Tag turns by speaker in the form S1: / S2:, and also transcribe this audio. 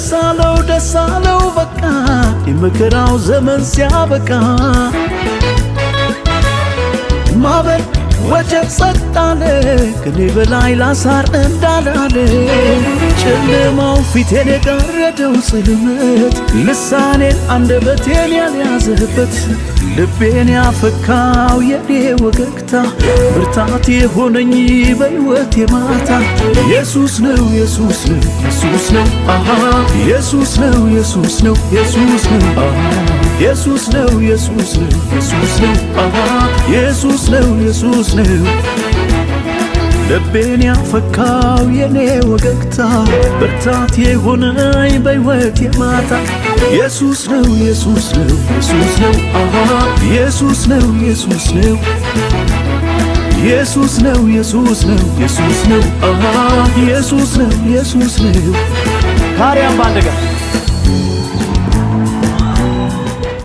S1: ደስ አለው ደስ አለው በቃ የመከራው ዘመን ሲያበቃ። ማዕበል ወጀብ ጸጥ አለ፣ ከኔ በላይ ላሳር እንዳላለ። ጨለማው ፊቴን የጋረደው ጽልመት፣ ልሳኔን አንደበቴን ያልያዘበት፣ ልቤን ያፈካው የኔ ወገግታ፣ ብርታት የሆነኝ በሕይወቴ ማታ ኢየሱስ ነው፣ ኢየሱስ ነው፣ ኢየሱስ ነው፣ አሃ፣ ኢየሱስ ነው፣ ኢየሱስ ነው፣ ኢየሱስ ነው፣ አሃ፣ ኢየሱስ ነው፣ ኢየሱስ ነው፣ ኢየሱስ ነው፣ አሃ፣ ኢየሱስ ነው፣ ኢየሱስ ነው። ልቤን ያፈካው የኔ ወገግታ፣ ብርታት የሆነኝ በሕይወቴ ማታ ኢየሱስ ነው፣ ኢየሱስ ነው፣ ኢየሱስ ነው፣ አሃ፣ ኢየሱስ ነው፣ ኢየሱስ ነው፣ ኢየሱስ ነው፣ ኢየሱስ ነው፣ ኢየሱስ ነው፣ አሃ፣ ኢየሱስ ነው፣ ኢየሱስ ነው።
S2: ካሪያም በአንድ ጋር።